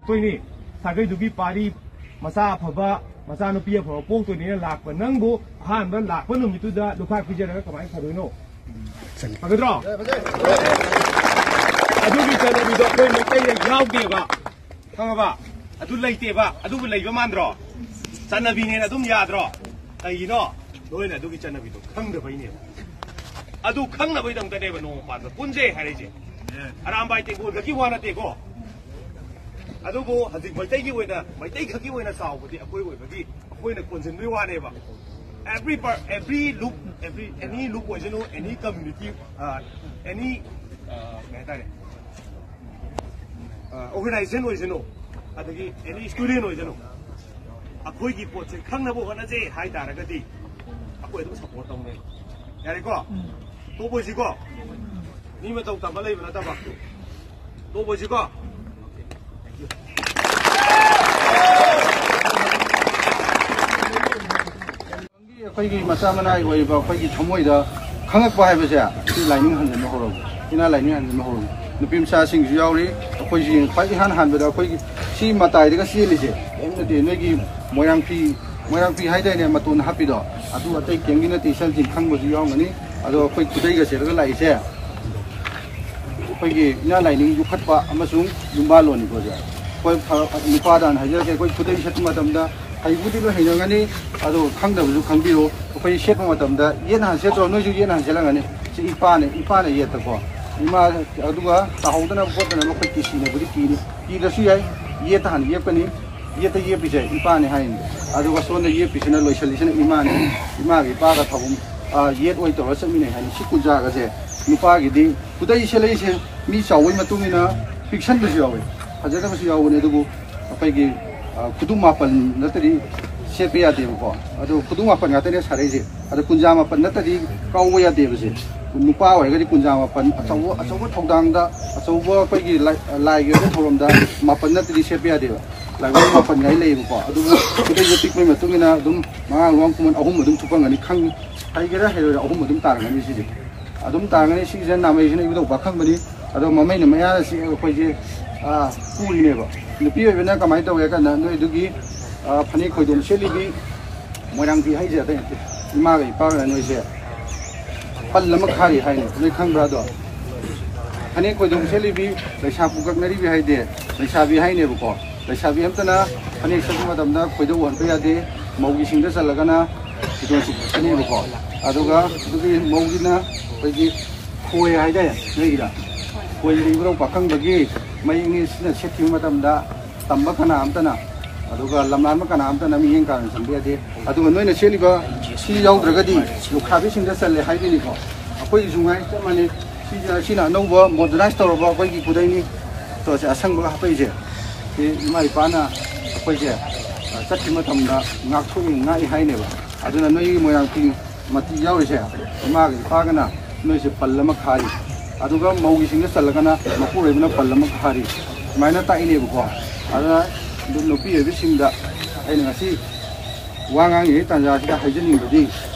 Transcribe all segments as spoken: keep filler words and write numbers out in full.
Twenty. ꯁꯥꯒꯩꯗꯨꯒꯤ ꯄꯥꯔꯤ ꯃꯆꯥ ꯑꯐꯕ, ꯃꯆꯥꯅꯨꯄꯤ ꯑꯐꯕ ꯄꯣꯛꯇꯣꯏꯅꯤꯅ ꯂꯥꯛꯄ ꯅꯪꯕꯨ ꯑꯍꯥꯟꯕ ꯂꯥꯛꯄ ꯅꯨꯃꯤꯠꯇꯨꯗ ꯂꯨꯈꯥꯛ ꯄꯤꯖꯔꯒ ꯀꯃꯥꯏꯅ ꯐꯗꯣꯏꯅꯣ? ꯐꯒꯗ꯭ꯔꯣ? ꯑꯗꯨꯒꯤ ꯆꯠꯅꯕꯤꯗꯣ ꯑꯩꯈꯣꯏ ꯃꯩꯇꯩꯗ ꯌꯥꯎꯗꯦꯕ꯫ ꯈꯪꯉꯕ? ꯑꯗꯨ ꯂꯩꯇꯦꯕ꯫ ꯑꯗꯨꯕꯨ ꯂꯩꯕ ꯃꯥꯟꯗ꯭ꯔꯣ? ꯆꯠꯅꯕꯤꯅꯦꯅ ꯑꯗꯨꯝ ꯌꯥꯗ꯭ꯔꯣ? ꯀꯩꯒꯤꯅꯣ? ꯅꯣꯏꯅ ꯑꯗꯨꯒꯤ ꯆꯠꯅꯕꯤꯗꯣ ꯈꯪꯗꯕꯩꯅꯦꯕ꯫ ꯑꯗꯨ ꯈꯪꯅꯕꯒꯤꯗꯃꯛꯇꯅꯦꯕ ꯅꯣꯡꯃ ꯄꯥꯟꯕ ꯄꯨꯟꯁꯦ ꯍꯥꯏꯔꯛꯏꯁꯦ꯫ ꯑꯔꯥꯝꯕꯥꯏ ꯇꯦꯡꯒꯣꯜ ꯈꯛꯀꯤ ꯋꯥ ꯅꯠꯇꯦꯀꯣ꯫ ꯑꯗꯨꯕꯨ ꯍꯧꯖꯤꯛ ꯃꯩꯇꯩꯒꯤ ꯑꯣꯏꯅ, ꯃꯩꯇꯩ ꯈꯛꯀꯤ ꯑꯣꯏꯅ ꯆꯥꯎꯕꯗꯤ ꯑꯩꯈꯣꯏ ꯑꯣꯏꯕꯒꯤ ꯑꯩꯈꯣꯏꯅ ꯀꯣꯟꯁꯤꯟꯕꯒꯤ ꯋꯥꯅꯦꯕ꯫ Every per-, every look, every, any look ꯑꯣꯏꯁꯅꯨ, any community, any, ꯀꯩ ꯍꯥꯏꯇꯥꯔꯦ, organization ꯑꯣꯏꯁꯅꯨ, ꯑꯗꯒꯤ any student ꯑꯣꯏꯁꯅꯨ, ꯑꯩꯈꯣꯏꯒꯤ ꯄꯣꯠꯁꯦ ꯈꯪꯅꯕ ꯍꯣꯠꯅꯖꯩ ꯍꯥꯏ ꯇꯥꯔꯒꯗꯤ ꯑꯩꯈꯣꯏ ꯑꯗꯨꯝ support ꯇꯧꯅꯦꯕ꯫ ꯌꯥꯔꯦꯀꯣ? ꯇꯣꯛꯑꯣꯏꯁꯤꯀꯣ? ꯃꯤ ꯃꯇꯧ ꯇꯝꯕ ꯂꯩꯕ ꯅꯠꯇꯕ꯫ ꯇꯣꯛꯑꯣꯏꯁꯤꯀꯣ? ꯑꯩꯈꯣꯏꯒꯤ ꯃꯆꯥ ꯃꯅꯥꯏ ꯑꯣꯏꯔꯤꯕ ꯑꯩꯈꯣꯏꯒꯤ ꯊꯃꯣꯏꯗ ꯈꯪꯉꯛꯄ ꯍꯥꯏꯕꯁꯦ ꯁꯤ ꯂꯥꯏꯅꯤꯡ ꯍꯟꯖꯤꯟꯕ ꯍꯧꯔꯕꯅꯤ꯫ ꯏꯅꯥ ꯂꯥꯏꯅꯤꯡ ꯍꯟꯖꯤꯟꯕ ꯍꯧꯔꯕꯅꯤ꯫ ꯅꯨꯄꯤ ꯃꯆꯥꯁꯤꯡꯁꯨ ꯌꯥꯎꯔꯤ꯫ ꯑꯩꯈꯣꯏꯁꯤ ꯈ꯭ꯋꯥꯏ ꯏꯍꯥꯟ ꯍꯥꯟꯕꯗ ꯑꯩꯈꯣꯏꯒꯤ ꯁꯤ ꯃꯇꯥꯏꯗꯒ ꯆꯦꯜꯂꯤꯁꯦ ꯀꯔꯤꯝ ꯅꯠꯇꯦ꯫ ꯅꯣꯏꯒꯤ ꯃꯣꯏꯔꯥꯡ ꯐꯤ, ꯃꯣꯏꯔꯥꯡ ꯐꯤ ꯍꯥꯏꯗꯥꯏꯅꯦ, ꯃꯇꯣꯟ ꯍꯥꯞꯄꯤꯗꯣ, ꯑꯗꯨ ꯑꯇꯩ ꯀꯔꯤꯝꯒꯤ ꯅꯠꯇꯦ꯫ ꯏꯆꯟꯁꯤꯡ ꯈꯪꯕꯁꯨ ꯌꯥꯎꯔꯝꯒꯅꯤ꯫ ꯑꯗꯣ ꯑꯩꯈꯣꯏ ꯈꯨꯗꯩꯒ ꯁꯦꯠꯂꯒ ꯂꯥꯛꯏꯁꯦ ꯑꯩꯈꯣꯏꯒꯤ ꯏꯅꯥ ꯂꯥꯏꯅꯤꯡ ꯌꯣꯛꯈꯠꯄ ꯑꯃꯁꯨꯡ ꯌꯨꯝꯕꯥꯜꯂꯣꯟꯅꯤꯀꯣ꯫ ꯁꯦ ꯑꯩꯈꯣꯏ ꯐ-, ꯅꯨꯄꯥꯗ ꯍꯥꯟꯅ ꯍꯥꯏꯖꯔꯛꯀꯦ, ꯑꯩꯈꯣꯏ ꯈꯨꯗꯩ ꯁꯦꯠꯄ ꯃꯇꯝꯗ ꯍꯩꯕꯨꯗꯤ ꯂꯣꯏ ꯍꯩꯅꯒꯅꯤ, ꯑꯗꯣ ꯈꯪꯗꯕꯁꯨ ꯈꯪꯕꯤꯌꯨ꯫ ꯑꯩꯈꯣꯏ ꯁꯦꯠꯄ ꯃꯇꯝꯗ ꯌꯦꯠꯅ ꯍꯥꯟꯅ ꯁꯦꯠꯇ꯭ꯔꯣ? ꯅꯣꯏꯁꯨ ꯌꯦꯠꯅ ꯍꯥꯟꯅ ꯁꯦꯠꯂꯝꯒꯅꯤ꯫ ꯁꯤ ꯏꯄꯥꯅ, ꯏꯄꯥꯅ ꯌꯦꯠꯇꯀꯣ꯫ ꯏꯃꯥ, ꯑꯗꯨꯒ ꯇꯥꯍꯧꯗꯅꯕ ꯈꯣꯠꯇꯅꯕ ꯑꯩꯈꯣꯏ ꯀꯤꯁꯤꯅꯕꯨꯗꯤ ꯀꯤꯅꯤ, ꯀꯤꯗ꯭ꯔꯁꯨ ꯌꯥꯏ꯫ ꯌꯦꯠꯇ ꯍꯥꯟꯅ ꯌꯦꯞꯀꯅꯤ, ꯌꯦꯠꯇ ꯌꯦꯞꯄꯤꯁꯦ ꯏꯄꯥꯅꯦ ꯍꯥꯏꯅꯤ꯫ ꯑꯗꯨꯒ ꯁꯣꯝꯗ ꯌꯦꯞꯄꯤꯁꯤꯅ, ꯂꯣꯏꯁꯤꯜꯂꯤꯁꯤꯅ ꯏꯃꯥꯅꯦ꯫ ꯏꯃꯥꯒ ꯏꯄꯥꯒ ꯊꯧꯕ, ꯑ, ꯌꯦꯠ ꯑꯣꯏ ꯇꯧꯔ ꯆꯠꯃꯤꯟꯅꯩ ꯍꯥꯏꯅꯤ꯫ ꯁꯤ ꯀꯨꯟꯖꯥꯒꯁꯦ ꯅꯨꯄꯥꯒꯤꯗꯤ ꯈꯨꯗꯩ ꯁꯦꯠꯂꯛꯏꯁꯦ ꯃꯤ ꯆꯥꯎꯕꯩ ꯃꯇꯨꯡ ꯏꯟꯅ ꯄꯤꯛꯁꯟꯕꯁꯨ ꯌꯥꯎꯋꯤ, ꯐꯖꯗꯕꯁꯨ ꯌꯥꯎꯕꯅꯤ꯫ ꯑꯗꯨꯕꯨ ꯑꯩꯈꯣꯏꯒꯤ, ꯑ, ꯈꯨꯗꯨꯝ ꯃꯥꯄꯟ ꯅꯠꯇ꯭ꯔꯗꯤ ꯁꯦꯠꯄ ꯌꯥꯗꯦꯕꯀꯣ꯫ ꯑꯗꯣ ꯈꯨꯗꯨꯝ ꯃꯥꯄꯟ ꯉꯥꯛꯇꯅꯦ ꯁꯥꯔꯛꯏꯁꯦ꯫ ꯑꯗꯣ ꯀꯨꯟꯖꯥ ꯃꯥꯄꯟ ꯅꯠꯇ꯭ꯔꯗꯤ ꯀꯥꯎꯕ ꯌꯥꯗꯦꯕꯁꯦ꯫ ꯅꯨꯄꯥ ꯑꯣꯏꯔꯒꯗꯤ ꯀꯨꯟꯖꯥ ꯃꯥꯄꯟ ꯑꯆꯧꯕ, ꯑꯆꯧꯕ ꯊꯧꯗꯥꯡꯗ, ꯑꯆꯧꯕ ꯑꯩꯈꯣꯏꯒꯤ ꯂꯥꯏ-, ꯂꯥꯏꯒꯤ ꯑꯣꯏꯕ ꯊꯧꯔꯝꯗ ꯃꯥꯄꯟ ꯅꯠꯇ꯭ꯔꯗꯤ ꯁꯦꯠꯄ ꯌꯥꯗꯦꯕ꯫ ꯂꯥꯏꯕꯛ ꯃꯥꯄꯟ ꯀꯥꯏ ꯂꯩꯌꯦꯕꯀꯣ꯫ ꯑꯗꯨꯕꯨ ꯈꯨꯗꯩꯁꯦ ꯄꯤꯛꯄꯩ ꯃꯇꯨꯡ ꯏꯟꯅ ꯑꯗꯨꯝ ꯃꯉꯥ ꯂꯨꯋꯥꯡ ꯈꯨꯃꯟ ꯑꯍꯨꯝ ꯑꯗꯨꯝ ꯊꯨꯞꯄꯝꯒꯅꯤ꯫ ꯈꯪ-, ꯍꯩꯒꯦꯔꯥ ꯍꯩꯔꯣꯏꯔꯥ ꯑꯍꯨꯝ ꯑꯗꯨꯝ ꯇꯥꯔꯝꯒꯅꯤ ꯁꯤꯁꯦ꯫ ꯑꯗꯨꯝ ꯇꯥꯔꯝꯒꯅꯤ꯫ ꯁꯤꯁꯦ ꯅꯥꯃꯩꯁꯤꯅ ꯏꯕꯨꯙꯧ ꯄꯥꯈꯪꯕꯅꯤ꯫ ꯑꯗꯣ ꯃꯃꯩꯅ ꯃꯌꯥꯗ ꯆꯤꯛꯑꯒ ꯑꯩꯈꯣꯏꯁꯦ, ꯑꯥ, ꯄꯨꯔꯤꯅꯦꯕ꯫ ꯅꯨꯄꯤ ꯑꯣꯏꯕꯅ ꯀꯃꯥꯏꯅ ꯇꯧꯒꯦ ꯀꯥꯟꯗ ꯅꯣꯏ ꯑꯗꯨꯒꯤ, ꯑ, ꯐꯅꯦꯛ ꯈꯣꯏꯗꯣꯝ ꯁꯦꯠꯂꯤꯕꯤ, ꯃꯣꯏꯔꯥꯡ ꯐꯤ ꯍꯥꯏꯁꯦ ꯑꯇꯩ ꯅꯠꯇꯦ, ꯏꯃꯥꯒ ꯏꯄꯥꯒꯅ ꯅꯣꯏꯁꯦ ꯄꯜ ꯑꯃ ꯈꯥꯔꯤ ꯍꯥꯏꯅꯦ, ꯅꯣꯏ ꯈꯪꯕ꯭ꯔꯥ ꯑꯗꯣ? ꯐꯅꯦꯛ ꯈꯣꯏꯗꯣꯝ ꯁꯦꯠꯂꯤꯕꯤ, ꯂꯩꯁꯥ ꯄꯨꯀꯛꯅꯔꯤꯕꯤ ꯍꯥꯏꯗꯤ ꯂꯩꯁꯥꯕꯤ ꯍꯥꯏꯅꯦꯕꯀꯣ꯫ ꯂꯩꯁꯥꯕꯤ ꯑꯝꯇꯅ ꯐꯅꯦꯛ ꯁꯦꯠꯄ ꯃꯇꯝꯗ ꯈꯣꯏꯗꯧ ꯎꯍꯟꯕ ꯌꯥꯗꯦ, ꯃꯧꯒꯤ ꯁꯤꯡꯗ ꯆꯜꯂꯒꯅ ꯐꯤꯗꯣꯟ ꯁꯤꯠꯀꯅꯦꯕꯀꯣ꯫ ꯑꯗꯨꯒ ꯑꯗꯨꯒꯤ ꯃꯧꯒꯤꯅ ꯑꯩꯈꯣꯏꯒꯤ ꯈꯣꯏ ꯍꯥꯏꯇꯥꯔꯦ ꯅꯣꯏꯒꯤꯗ, ꯈꯣꯏ ꯂꯩꯕ꯭ꯔꯣ ꯄꯥꯈꯪꯕꯒꯤ ꯃꯌꯦꯛꯅꯤ꯫ ꯁꯤꯅ ꯁꯦꯠꯈꯤꯕ ꯃꯇꯝꯗ ꯇꯝꯕ ꯀꯅꯥ ꯑꯝꯇꯅ, ꯑꯗꯨꯒ ꯂꯝꯂꯥꯟꯕ ꯀꯅꯥ ꯑꯝꯇꯅ ꯃꯤꯠꯌꯦꯡ ꯀꯥꯔꯟ ꯆꯪꯕ ꯌꯥꯗꯦ꯫ ꯑꯗꯨꯒ ꯅꯣꯏꯅ ꯁꯦꯠꯂꯤꯕ ꯁꯤ ꯌꯥꯎꯗ꯭ꯔꯒꯗꯤ ꯂꯨꯈ꯭ꯔꯥꯕꯤꯁꯤꯡꯗ ꯆꯜꯂꯦ ꯍꯥꯏꯗꯣꯏꯅꯤꯀꯣ꯫ ꯑꯩꯈꯣꯏꯒꯤꯁꯨ ꯉꯥꯏ ꯆꯞ ꯃꯥꯟꯅꯩ꯫ ꯁꯤꯁꯦ, ꯁꯤꯅ ꯑꯅꯧꯕ ꯃꯣꯗꯔꯅꯥꯏꯁ ꯇꯧꯔꯕ ꯑꯩꯈꯣꯏꯒꯤ ꯈꯨꯗꯩꯅꯤ꯫ ꯇꯣ, ꯁꯤ ꯑꯁꯪꯕꯒ ꯍꯥꯞꯄꯛꯏꯁꯦ, ꯁꯤ ꯏꯃꯥ ꯏꯄꯥꯅ ꯑꯩꯈꯣꯏꯁꯦ, ꯑ, ꯆꯠꯈꯤꯕ ꯃꯇꯝꯗ ꯉꯥꯛꯊꯣꯛꯏ, ꯉꯥꯛꯏ ꯍꯥꯏꯅꯦꯕ꯫ ꯑꯗꯨꯅ ꯅꯣꯏꯒꯤ ꯃꯣꯏꯔꯥꯡ ꯐꯤ ꯃꯇꯤꯛ ꯌꯥꯎꯔꯤꯁꯦ, ꯏꯃꯥꯒ ꯏꯄꯥꯒꯅ ꯅꯣꯏꯁꯦ ꯄꯜ ꯑꯃ ꯈꯥꯔꯤ, ꯑꯗꯨꯒ ꯃꯧꯒꯤꯁꯤꯡꯗ ꯆꯜꯂꯒꯅ ꯃꯄꯨꯔꯣꯏꯕꯅ ꯄꯜ ꯑꯃ ꯈꯥꯔꯤ, ꯁꯨꯃꯥꯏꯅ ꯇꯥꯛꯏꯅꯦꯕꯀꯣ꯫ ꯑꯗꯨꯅ ꯅꯨꯄꯤ ꯑꯣꯏꯕꯤꯁꯤꯡꯗ ꯑꯩꯅ ꯉꯁꯤ ꯋꯥ ꯉꯥꯡꯉꯤꯉꯩ ꯇꯥꯟꯖꯥꯁꯤꯗ ꯍꯥꯏꯖꯅꯤꯡꯕꯗꯤ,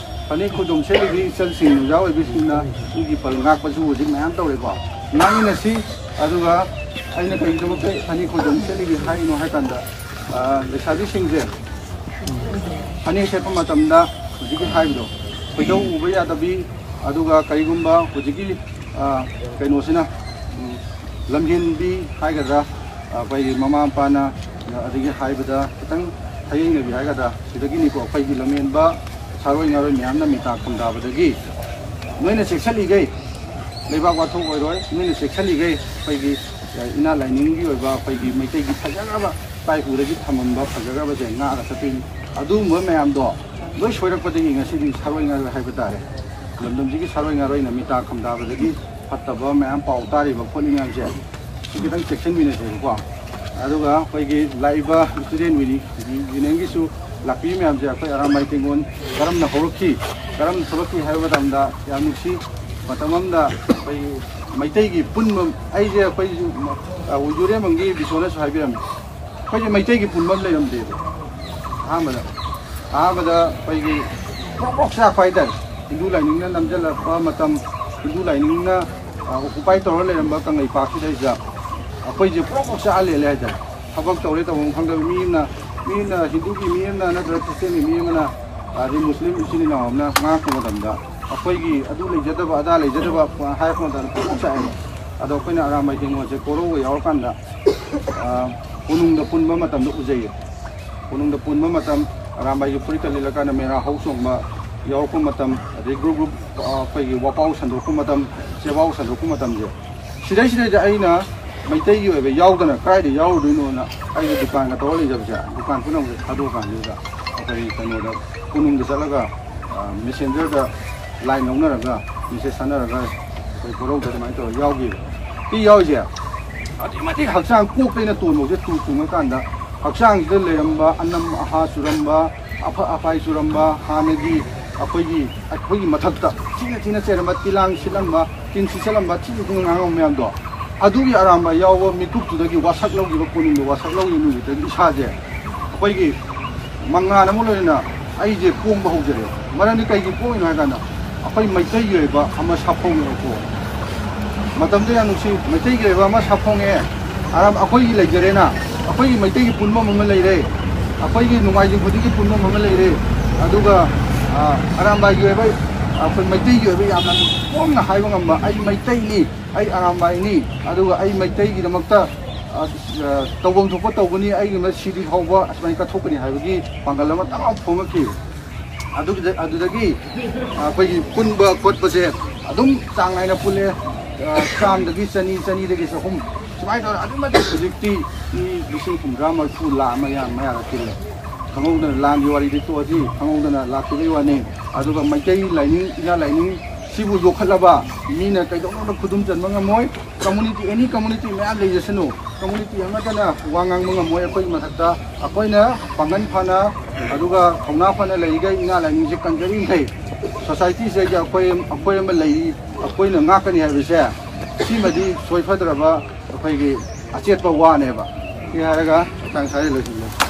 ꯐꯅꯦꯛ ꯈꯨꯗꯣꯝ ꯁꯦꯠꯂꯤꯕꯤ ꯏꯆꯜꯁꯤꯡ, ꯅꯨꯡꯖꯥ ꯑꯣꯏꯕꯤꯁꯤꯡꯅ ꯏꯒꯤ ꯄꯜ ꯉꯥꯛꯄꯁꯨ ꯍꯧꯖꯤꯛ ꯃꯌꯥꯝ ꯇꯧꯔꯦꯀꯣ꯫ ꯉꯥꯡꯃꯤꯟꯅꯁꯤ꯫ ꯑꯗꯨꯒ ꯑꯩꯅ ꯀꯔꯤꯒꯤꯗꯃꯛꯇ ꯐꯅꯦꯛ ꯈꯨꯗꯣꯝ ꯁꯦꯠꯂꯤꯕꯤ ꯍꯥꯏꯔꯤꯅꯣ ꯍꯥꯏ ꯀꯥꯟꯗ, ꯑ, ꯂꯩꯁꯥꯕꯤꯁꯤꯡꯁꯦ ꯐꯅꯦꯛ ꯁꯦꯠꯄ ꯃꯇꯝꯗ ꯍꯧꯖꯤꯛꯀꯤ ꯍꯥꯏꯕꯗꯣ, ꯈꯣꯏꯗꯧ ꯎꯕ ꯌꯥꯗꯕꯤ, ꯑꯗꯨꯒ ꯀꯔꯤꯒꯨꯝꯕ ꯍꯧꯖꯤꯛꯀꯤ, ꯑ, ꯀꯩꯅꯣꯁꯤꯅ, ꯎꯝ, ꯂꯝꯍꯦꯟꯕꯤ ꯍꯥꯏꯒꯗ꯭ꯔꯥ, ꯑꯩꯈꯣꯏꯒꯤ ꯃꯃꯥ ꯃꯄꯥꯅ, ꯑꯗꯒꯤ ꯍꯥꯏꯕꯗ ꯈꯤꯇꯪ ꯍꯌꯦꯡꯅꯕꯤ ꯍꯥꯏꯒꯗ꯭ꯔꯥ, ꯁꯤꯗꯒꯤꯅꯤꯀꯣ ꯑꯩꯈꯣꯏꯒꯤ ꯂꯝꯍꯦꯟꯕ ꯁꯥꯔꯣꯏ ꯉꯥꯔꯣꯏ ꯃꯌꯥꯝꯅ ꯃꯤꯇꯥ ꯈꯨꯟꯗꯥꯕꯗꯒꯤ ꯅꯣꯏꯅ ꯆꯦꯛꯁꯤꯜꯂꯤꯈꯩ, ꯂꯩꯕꯥꯛ ꯋꯥꯊꯣꯛ ꯑꯣꯏꯔꯣꯏ꯫ ꯅꯣꯏꯅ ꯆꯦꯛꯁꯤꯜꯂꯤꯈꯩ ꯑꯩꯈꯣꯏꯒꯤ, ꯑ, ꯏꯅꯥꯠ ꯂꯥꯏꯅꯤꯡꯒꯤ ꯑꯣꯏꯕ ꯑꯩꯈꯣꯏꯒꯤ ꯃꯩꯇꯩꯒꯤ ꯐꯖꯈ꯭ꯔꯕ ꯏꯄꯥ ꯏꯄꯨꯗꯒꯤ ꯊꯝꯃꯝꯕ ꯐꯖꯈ꯭ꯔꯕꯁꯦ ꯉꯥꯛꯑꯒ ꯆꯠꯇꯣꯏꯅꯤ꯫ ꯑꯗꯨꯒꯨꯝꯕ ꯃꯌꯥꯝꯗꯣ ꯂꯣꯏ ꯁꯣꯏꯔꯛꯄꯗꯒꯤ ꯉꯁꯤꯗꯤ ꯁꯥꯔꯣꯏ ꯉꯥꯔꯣꯏ ꯍꯥꯏꯕ ꯇꯥꯔꯦ, ꯂꯝꯗꯝꯁꯤꯒꯤ ꯁꯥꯔꯣꯏ ꯉꯥꯔꯣꯏꯅ ꯃꯤꯇꯥ ꯈꯨꯟꯗꯥꯕꯗꯒꯤ ꯐꯠꯇꯕ ꯃꯌꯥꯝ ꯄꯥꯎ ꯇꯥꯔꯤꯕ ꯈꯣꯠꯂꯤ ꯃꯌꯥꯝꯁꯦ, ꯁꯤ ꯈꯤꯇꯪ ꯆꯦꯛꯁꯤꯟꯃꯤꯟꯅꯁꯦꯕꯀꯣ꯫ ꯑꯗꯨꯒ ꯑꯩꯈꯣꯏꯒꯤ ꯂꯥꯛꯏꯕ ꯏꯁꯇꯨꯗꯦꯟ ꯌꯨꯅꯤ-, ꯌꯨꯅꯤꯌꯟꯒꯤꯁꯨ ꯂꯥꯛꯄꯤꯔꯤ ꯃꯌꯥꯝꯁꯦ, ꯑꯩꯈꯣꯏ ꯑꯔꯥꯝꯕꯥꯏ ꯇꯦꯡꯒꯣꯜ ꯀꯔꯝꯅ ꯍꯧꯔꯛꯈꯤ, ꯀꯔꯝꯅ ꯊꯣꯛꯂꯛꯈꯤ ꯍꯥꯏꯕ ꯃꯇꯝꯗ ꯌꯥꯝ ꯅꯨꯡꯁꯤ꯫ ꯃꯇꯝ ꯑꯃꯗ ꯑꯩꯈꯣꯏꯒꯤ ꯃꯩꯇꯩꯒꯤ ꯄꯨꯟꯕ, ꯑꯩꯁꯦ ꯑꯩꯈꯣꯏꯁꯨ, ꯑ, ꯌꯨꯔꯦꯝꯕꯝꯒꯤ ꯕꯤꯁꯣꯅꯁꯨ ꯍꯥꯏꯕꯤꯔꯝꯃꯤ, ꯑꯩꯈꯣꯏꯁꯦ ꯃꯩꯇꯩꯒꯤ ꯄꯨꯟꯕ ꯑꯃ ꯂꯩꯔꯝꯗꯦꯕ꯫ ꯑꯍꯥꯟꯕꯗ, ꯑꯍꯥꯟꯕꯗ ꯑꯩꯈꯣꯏꯒꯤ ꯄ꯭ꯔꯣꯛ ꯄ꯭ꯔꯣꯛ ꯆꯥꯛꯄ ꯍꯥꯏꯇꯥꯔꯦ꯫ ꯍꯤꯟꯗꯨ ꯂꯥꯏꯅꯤꯡꯅ ꯅꯝꯁꯤꯜꯂꯛꯄ ꯃꯇꯝ, ꯍꯤꯟꯗꯨ ꯂꯥꯏꯅꯤꯡꯅ, ꯑ, ꯑꯣꯀꯨꯄꯥꯏ ꯇꯧꯔ ꯂꯩꯔꯝꯕ ꯀꯪꯂꯩꯄꯥꯛꯁꯤꯗꯩꯁꯤꯗ ꯑꯩꯈꯣꯏꯁꯦ ꯄ꯭ꯔꯣꯛ ꯄ꯭ꯔꯣꯛ ꯆꯥꯛꯑ ꯂꯩꯔꯦ ꯍꯥꯏꯇꯥꯔꯦ꯫ ꯊꯕꯛ ꯇꯧꯔꯦ ꯇꯧꯐꯝ ꯈꯪꯗꯕ ꯃꯤ ꯑꯃꯅ, ꯃꯤ ꯑꯃꯅ, ꯍꯤꯟꯗꯨꯒꯤ ꯃꯤ ꯑꯃꯅ ꯅꯠꯇ꯭ꯔꯒ ꯈ꯭ꯔꯤꯁꯇꯦꯟꯒꯤ ꯃꯤ ꯑꯃꯅ, ꯑꯗꯩ ꯃꯨꯁꯂꯤꯝ ꯏꯆꯤꯜ ꯏꯅꯥꯎ ꯑꯃꯅ ꯉꯥꯡꯉꯛꯄ ꯃꯇꯝꯗ, ꯑꯩꯈꯣꯏꯒꯤ ꯑꯗꯨ ꯂꯩꯖꯗꯕ, ꯑꯗꯥ ꯂꯩꯖꯗꯕ ꯍꯥꯏꯔꯛꯄ ꯃꯇꯝꯗ ꯄꯨꯛꯅꯤꯡ ꯆꯥꯛꯑꯦꯕ꯫ ꯑꯗꯣ ꯑꯩꯈꯣꯏꯅ ꯑꯔꯥꯝꯕꯥꯏ ꯇꯦꯡꯒꯣꯜꯁꯦ ꯀꯣꯔꯧꯒ ꯌꯥꯎꯔꯀꯥꯟꯗ, ꯑ, ꯀꯣꯅꯨꯡꯗ ꯄꯨꯟꯕ ꯃꯇꯝꯗ ꯎꯖꯩꯌꯦ꯫ ꯀꯣꯅꯨꯡꯗ ꯄꯨꯟꯕ ꯃꯇꯝ, ꯑꯔꯥꯝꯕꯥꯏꯒꯤ ꯐꯨꯔꯤꯠꯀ ꯂꯤꯠꯂꯀꯥꯟꯗ ꯃꯦꯔꯥ ꯍꯧ ꯆꯣꯡꯕ ꯌꯥꯎꯔꯛꯄ ꯃꯇꯝ, ꯑꯗꯩ ꯒ꯭ꯔꯨꯞ ꯒ꯭ꯔꯨꯞ, ꯑ, ꯑꯩꯈꯣꯏꯒꯤ ꯋꯥꯄꯥꯎ ꯁꯟꯗꯣꯛꯄ ꯃꯇꯝ, ꯆꯦꯕꯥꯎ ꯁꯟꯗꯣꯛꯄ ꯃꯇꯝꯁꯦ, ꯁꯤꯗꯩꯁꯤꯗꯩꯗ ꯑꯩꯅ ꯃꯩꯇꯩꯒꯤ ꯑꯣꯏꯕ ꯌꯥꯎꯗꯅ ꯀꯗꯥꯏꯗ ꯌꯥꯎꯔꯨꯗꯣꯏꯅꯣꯅ ꯑꯩꯁꯦ ꯗꯨꯀꯥꯟꯒ ꯇꯧꯔ ꯂꯩꯖꯕꯁꯦ, ꯗꯨꯀꯥꯟ ꯄꯨꯝꯅꯃꯛꯁꯦ ꯊꯥꯗꯣꯛꯑꯀꯥꯟꯗꯨꯗ ꯑꯩꯈꯣꯏ ꯀꯩꯅꯣꯗ, ꯀꯣꯅꯨꯡꯗ ꯆꯠꯂꯒ, ꯑ, ꯃꯦꯁꯦꯟꯖꯔꯗ ꯂꯥꯏꯟ ꯂꯧꯅꯔꯒ, ꯃꯦꯁꯦꯖ ꯊꯥꯅꯔꯒ ꯑꯩꯈꯣꯏ ꯀꯣꯔꯧꯗ ꯑꯗꯨꯃꯥꯏꯅ ꯇꯧꯔꯒ ꯌꯥꯎꯈꯤꯕ꯫ ꯁꯤ ꯌꯥꯎꯔꯤꯁꯦ ꯑꯗꯨꯛꯀꯤ ꯃꯇꯤꯛ ꯍꯛꯆꯥꯡ ꯀꯣꯛꯇꯩꯅ ꯇꯣꯟꯕꯁꯦ ꯇꯨ ꯆꯨꯡꯉꯀꯥꯟꯗ ꯍꯛꯆꯥꯡꯁꯤꯗ ꯂꯩꯔꯝꯕ ꯑꯅꯝ ꯑꯍꯥ ꯆꯨꯔꯝꯕ, ꯑꯐ ꯑꯐꯥꯏ ꯆꯨꯔꯝꯕ, ꯍꯥꯟꯅꯒꯤ ꯑꯩꯈꯣꯏꯒꯤ, ꯑꯩꯈꯣꯏꯒꯤ ꯃꯊꯛꯇ ꯊꯤꯅ ꯊꯤꯅ ꯆꯩꯔꯝꯕ, ꯇꯤꯂꯥꯡ ꯁꯤꯠꯂꯝꯕ, ꯆꯤꯟ ꯁꯤꯠꯆꯜꯂꯝꯕ, ꯊꯤꯅ ꯊꯤꯅ ꯉꯥꯡꯉꯝꯕ ꯃꯌꯥꯝꯗꯣ, ꯑꯗꯨꯒꯤ ꯑꯔꯥꯝꯕꯥꯏ ꯌꯥꯎꯕ ꯃꯤꯀꯨꯞꯇꯨꯗꯒꯤ ꯋꯥꯁꯛ ꯂꯧꯈꯤꯕ, ꯀꯣꯅꯨꯡꯗ ꯋꯥꯁꯛ ꯂꯧꯈꯤꯕ ꯅꯨꯃꯤꯠꯇꯒꯤ ꯏꯁꯥꯁꯦ ꯑꯩꯈꯣꯏꯒꯤ ꯃꯉꯥꯜ ꯑꯃ ꯂꯣꯏꯅꯅ ꯑꯩꯁꯦ ꯄꯣꯡꯕ ꯍꯧꯖꯔꯦ꯫ ꯃꯔꯝꯗꯤ ꯀꯩꯒꯤ ꯄꯣꯡꯉꯤꯅꯣ ꯍꯥꯏ ꯀꯥꯟꯗ, ꯑꯩꯈꯣꯏ ꯃꯩꯇꯩꯒꯤ ꯑꯣꯏꯕ ꯑꯃ ꯁꯥꯐꯣꯡꯉꯛꯑꯦꯀꯣ꯫ ꯃꯇꯝꯗꯣ ꯌꯥꯝ ꯅꯨꯡꯁꯤ, ꯃꯩꯇꯩꯒꯤ ꯑꯣꯏꯕ ꯑꯃ ꯁꯥꯐꯣꯡꯉꯛꯑꯦ꯫ ꯑꯔꯥꯝ-, ꯑꯩꯈꯣꯏꯒꯤ ꯂꯩꯖꯔꯦꯅ, ꯑꯩꯈꯣꯏꯒꯤ ꯃꯩꯇꯩꯒꯤ ꯄꯨꯟꯐꯝ ꯑꯃ ꯂꯩꯔꯦ, ꯑꯩꯈꯣꯏꯒꯤ ꯅꯣꯡꯃꯥꯏꯖꯤꯡ ꯈꯨꯗꯤꯡꯒꯤ ꯄꯨꯟꯐꯝ ꯑꯃ ꯂꯩꯔꯦ꯫ ꯑꯗꯨꯒ, ꯑ, ꯑꯔꯥꯝꯕꯥꯏꯒꯤ ꯑꯣꯏꯕ, ꯑꯩꯈꯣꯏ ꯃꯩꯇꯩꯒꯤ ꯑꯣꯏꯕ ꯌꯥꯝꯅ ꯄꯣꯡꯅ ꯍꯥꯏꯕ ꯉꯝꯕ, "ꯑꯩ ꯃꯩꯇꯩꯅꯤ, ꯑꯩ ꯑꯔꯥꯝꯕꯥꯏꯅꯤ, ꯑꯗꯨꯒ ꯑꯩ ꯃꯩꯇꯩꯒꯤꯗꯃꯛꯇ, ꯑ, ꯑ, ꯇꯧꯐꯝ ꯊꯣꯛꯄ ꯇꯧꯒꯅꯤ, ꯑꯩꯒꯤ ꯁꯤꯗ꯭ꯔꯤ ꯐꯥꯎꯕ ꯑꯁꯨꯃꯥꯏꯅ ꯀꯠꯊꯣꯛꯀꯅꯤ" ꯍꯥꯏꯕꯒꯤ ꯄꯥꯡꯒꯜ ꯑꯃ ꯇꯞ ꯂꯥꯎꯅ ꯐꯣꯡꯉꯛꯈꯤ꯫ ꯑꯗꯨꯒꯤꯗ-, ꯑꯗꯨꯗꯒꯤ ꯑꯩꯈꯣꯏꯒꯤ ꯄꯨꯟꯕ ꯈꯣꯠꯄꯁꯦ ꯑꯗꯨꯝ ꯆꯥꯡ ꯅꯥꯏꯅ ꯄꯨꯜꯂꯦ꯫ ꯑ, ꯆꯥꯝꯗꯒꯤ ꯆꯅꯤ, ꯆꯅꯤꯗꯒꯤ ꯆꯍꯨꯝ, ꯁꯨꯃꯥꯏꯅ ꯇꯧꯔ ꯑꯗꯨꯛꯀꯤ ꯃꯇꯤꯛ ꯍꯧꯖꯤꯛꯇꯤ ꯃꯤ ꯂꯤꯁꯤꯡ ꯍꯨꯝꯗ꯭ꯔꯥ, ꯃꯔꯤꯐꯨ, ꯂꯥꯈ ꯑꯃ ꯃꯌꯥ ꯃꯌꯥꯗ ꯇꯤꯜꯂꯦ꯫ ꯈꯪꯍꯧꯗꯅ ꯂꯥꯟꯒꯤ ꯋꯥꯔꯤꯗꯤ ꯇꯣꯛꯑꯁꯤ, ꯈꯪꯍꯧꯗꯅ ꯂꯥꯛꯈꯤꯕꯒꯤ ꯋꯥꯅꯤ꯫ ꯑꯗꯨꯒ ꯃꯩꯇꯩ ꯂꯥꯏꯅꯤꯡ, ꯏꯅꯥ ꯂꯥꯏꯅꯤꯡ ꯁꯤꯕꯨ ꯌꯣꯛꯈꯠꯂꯕ ꯃꯤꯅ ꯀꯩꯗꯧꯅꯨꯡꯗ ꯈꯨꯗꯨꯝ ꯆꯟꯕ ꯉꯝꯃꯣꯏ꯫ ꯀꯝꯃꯨꯅꯤꯇꯤ, ꯑꯦꯅꯤ ꯀꯝꯃꯨꯅꯤꯇꯤ ꯃꯌꯥꯝ ꯂꯩꯖꯁꯅꯨ, ꯀꯝꯃꯨꯅꯤꯇꯤ ꯑꯃꯠꯇꯅ ꯋꯥ ꯉꯥꯡꯕ ꯉꯝꯃꯣꯏ ꯑꯩꯈꯣꯏꯒꯤ ꯃꯊꯛꯇ꯫ ꯑꯩꯈꯣꯏꯅ ꯄꯥꯡꯒꯜ ꯐꯅ ꯑꯗꯨꯒ ꯊꯧꯅꯥ ꯐꯅ ꯂꯩꯔꯤꯈꯩ, ꯏꯅꯥ ꯂꯥꯏꯅꯤꯡꯁꯦ ꯀꯟꯖꯔꯤꯈꯩ, ꯁꯣꯁꯥꯏꯇꯤꯁꯤꯗꯒꯤ ꯑꯩꯈꯣꯏ, ꯑꯩꯈꯣꯏ ꯑꯃ ꯂꯩꯔꯤ, ꯑꯩꯈꯣꯏꯅ ꯉꯥꯛꯀꯅꯤ ꯍꯥꯏꯕꯁꯦ, ꯁꯤꯃꯗꯤ ꯁꯣꯏꯐꯗ꯭ꯔꯕ ꯑꯩꯈꯣꯏꯒꯤ ꯑꯆꯦꯠꯄ ꯋꯥꯅꯦꯕ꯫ ꯁꯤ ꯍꯥꯏꯔꯒ ꯃꯇꯥꯡ ꯁ꯭ꯋꯥꯏꯗ ꯂꯣꯏꯁꯤꯟꯖꯔꯦ꯫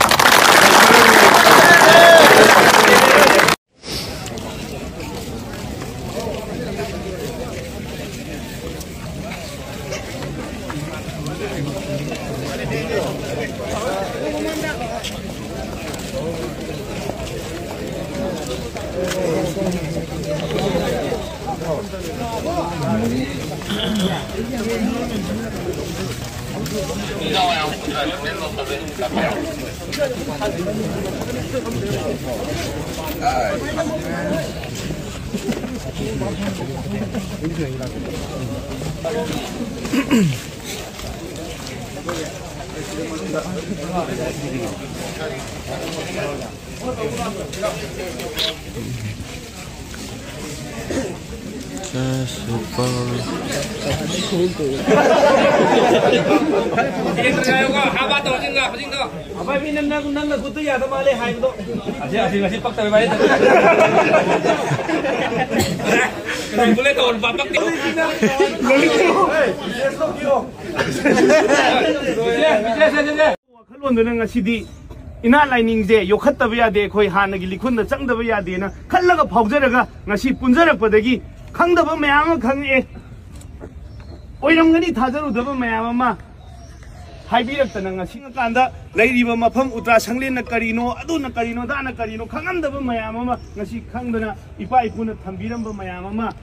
ꯑꯚꯥꯏ, ꯃꯤꯅ ꯅꯪ, ꯅꯪ ꯅꯈꯨꯠꯇꯨ ꯌꯥꯗ ꯃꯥꯜꯂꯦ ꯍꯥꯏꯕꯗꯣ꯫ ꯑꯁꯤ, ꯑꯁꯤ ꯉꯁꯤ ꯄꯛꯇꯕ ꯏꯕꯥꯅꯤ꯫ ꯀꯅꯥ ꯕꯨꯂꯦꯠ ꯇꯧꯔ ꯄꯥꯛ ꯄꯛꯇꯦ꯫ ꯋꯥꯈꯜꯂꯣꯟꯗꯨꯅ ꯉꯁꯤꯗꯤ ꯏꯅꯥꯠ ꯂꯥꯏꯅꯤꯡꯁꯦ ꯌꯣꯛꯈꯠꯇꯕ ꯌꯥꯗꯦ, ꯑꯩꯈꯣꯏ ꯍꯥꯟꯅꯒꯤ ꯂꯤꯈꯨꯟꯗ ꯆꯪꯗꯕ ꯌꯥꯗꯦꯅ ꯈꯜꯂꯒ ꯐꯥꯎꯖꯔꯒ ꯉꯁꯤ ꯄꯨꯟꯖꯔꯛꯄꯗꯒꯤ ꯈꯪꯗꯕ ꯃꯌꯥꯝ ꯑꯃ ꯈꯪꯉꯛꯑꯦ꯫ ꯑꯣꯏꯔꯝꯒꯅꯤ ꯊꯥꯖꯔꯨꯗꯕ ꯃꯌꯥꯝ ꯑꯃ ꯍꯥꯏꯕꯤꯔꯛꯇꯅ ꯉꯁꯤ ꯀꯥꯟꯗ ꯂꯩꯔꯤꯕ ꯃꯐꯝ ꯎꯇ꯭ꯔꯥ ꯁꯪꯂꯦꯟꯅ ꯀꯔꯤꯅꯣ, ꯑꯗꯨꯅ ꯀꯔꯤꯅꯣ, ꯑꯗꯥꯅ ꯀꯔꯤꯅꯣ ꯈꯪꯉꯝꯗꯕ ꯃꯌꯥꯝ ꯑꯃ ꯉꯁꯤ ꯈꯪꯗꯅ ꯏꯄꯥ ꯏꯄꯨꯅ ꯊꯝꯕꯤꯔꯝꯕ ꯃꯌꯥꯝ ꯑꯃ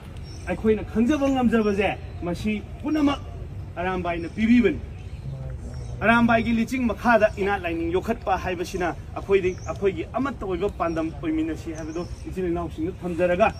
ꯑꯩꯈꯣꯏꯅ ꯈꯪꯖꯕ ꯉꯝꯖꯕꯁꯦ ꯃꯁꯤ ꯄꯨꯝꯅꯃꯛ ꯑꯔꯥꯝꯕꯥꯏꯅ ꯄꯤꯕꯤꯕꯅꯤ꯫ ꯑꯔꯥꯝꯕꯥꯏꯒꯤ ꯂꯤꯆꯤꯡ ꯃꯈꯥꯗ ꯏꯅꯥꯠ ꯂꯥꯏꯅꯤꯡ ꯌꯣꯛꯈꯠꯄ ꯍꯥꯏꯕꯁꯤꯅ ꯑꯩꯈꯣꯏꯗꯤ, ꯑꯩꯈꯣꯏꯒꯤ ꯑꯃꯠꯇ ꯑꯣꯏꯕ ꯄꯥꯟꯗꯝ ꯑꯣꯏꯃꯤꯟꯅꯁꯤ ꯍꯥꯏꯕꯗꯣ ꯏꯆꯤꯜ ꯏꯅꯥꯎꯁꯤꯡꯗ ꯊꯝꯖꯔꯒ,